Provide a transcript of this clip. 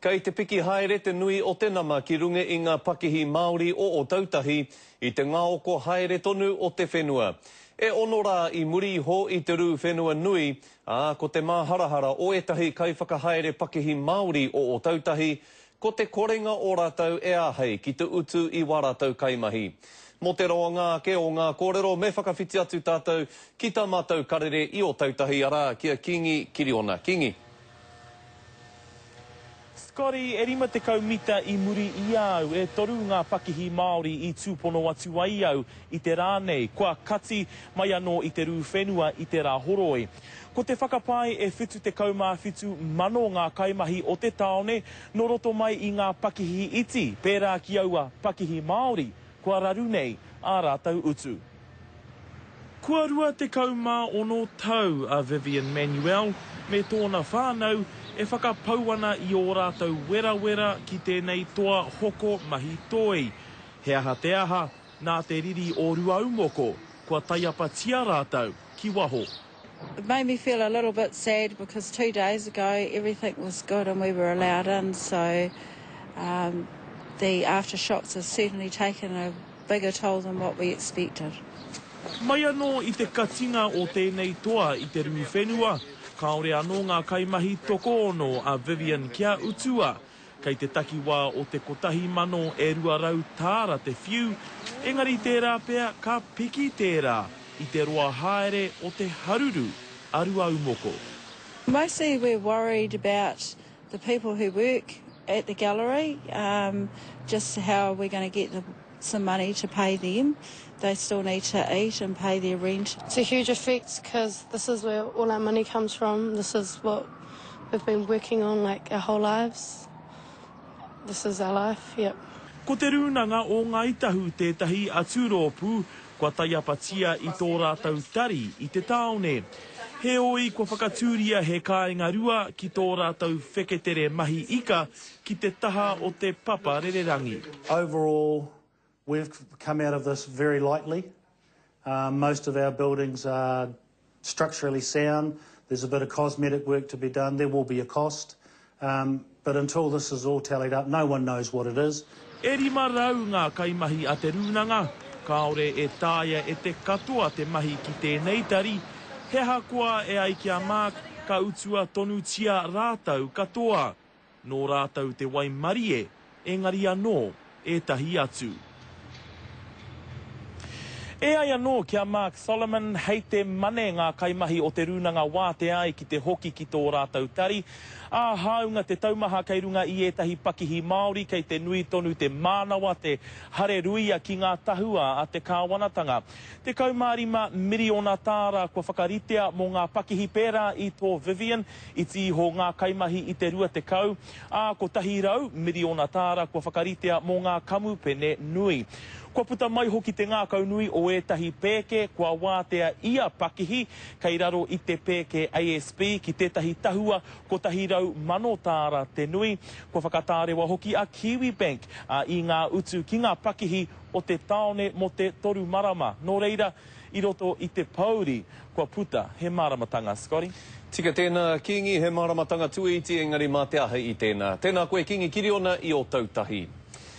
Kei te piki haere te nui o te nama ki runga i ngā pakihi Māori o Ōtautahi i te ngaoko haere tonu o te whenua. E ono rā i muri iho i te rū whenua nui, ā, ko te māharahara o ētahi kaiwhakahaere pakihi Māori o Ōtautahi, ko te korenga o rātou e āhei ki te utu i wā rātou kaimahi. Mō te roanga ake o ngā kōrero me whakawhiti atu tātou ki tā mātou karere i Ōtautahi, arā, ki a Kīngi Kiriona. Kīngi. Scotty, e 50 mita i muri i a au, e toru ngā pakihi Māori i tūpono atu ai au i te rā nei, kua kati mai anō i te rū whenua i te Rāhoroi. Ko te whakapae e 77 mano ngā kaimahi o te tāone nō roto mai i ngā pakihi iti, pērā ki aua pakihi Māori, kua raru nei ā rātou utu. Kua 26 tau a Vivian Manuel me tōna whānau e whakapau ana i ō rātou werawera ki tēnei toa hoko mahi toi. He aha te aha, nā te riri o Ruaumoko, kua taiapatia rātou ki waho. It made me feel a little bit sad because two days ago everything was good and we were allowed in so um, the aftershocks have certainly taken a bigger toll than what we expected. Mai anō i te katinga o tēnei toa i te rū whenua, kāore anō ngā kaimahi tokoono a Vivian kia utua. Kei te takiwā o te 1,200 tāra te whiu, engari tērā pea ka piki tērā i te roa haere o te haruru a Ruaumoko. Mostly we're worried about the people who work at the gallery, um, just how we're going to get the, some money to pay them. They still need to eat and pay their rent. It's a huge effect because this is where all our money comes from. This is what we've been working on like our whole lives. This is our life, yep. Ko Te Rūnanga o Ngāi Tahu tētahi atu rōpū kua taiapatia i tō rātou tari i te tāone. Heoi, kua whakatūria he kāinga rua ki tō rātou wheketere mahi ika ki te taha o te papa rererangi. Overall, we've come out of this very lightly. Um, most of our buildings are structurally sound. There's a bit of cosmetic work to be done. There will be a cost. Um, but until this is all tallied up, no one knows what it is. E 500 ngā kaimahi a te rūnanga, kāore e taea e te katoa te mahi ki tēnei tari, he ahakoa e ai ki a Mark, ka utua tonutia rātou katoa. Nō rātou te waimarie, engari anō ētahi atu. E ai anō ki a Mark Solomon, hei te Mane ngā kaimahi o te Rūnanga wātea ai ki te hoki ki tō rātou tari, ā, hāunga te taumaha kei runga i ētahi pakihi Māori kei te nui tonu te mānawa, te hareruia ki ngā tahua a te kāwanatanga. 15 miriona tāra kua whakaritea mō ngā pakihi pērā i tō Vivian, Iti iho ngā kaimahi i te 20, ā, 100 miriona tāra kua whakaritea mō ngā kamupene nui. Kua puta mai hoki te ngākaunui o ētahi pēke kua wātea ia pakihi kei raro i te pēke ASB ki tētahi tahua 100,000 tāra te nui. Kua whakatārewa hoki a Kiwibank i ngā utu ki ngā pakihi o te tāone mō te toru marama. Nō reira, I roto i te pōuri, kua puta he māramatanga, Scotty. Tika tēnā, Kīngi, he māramatanga tuaiti engari mā te aha i tēnā. Tēnā koe Kīngi Kiriona i Ōtautahi.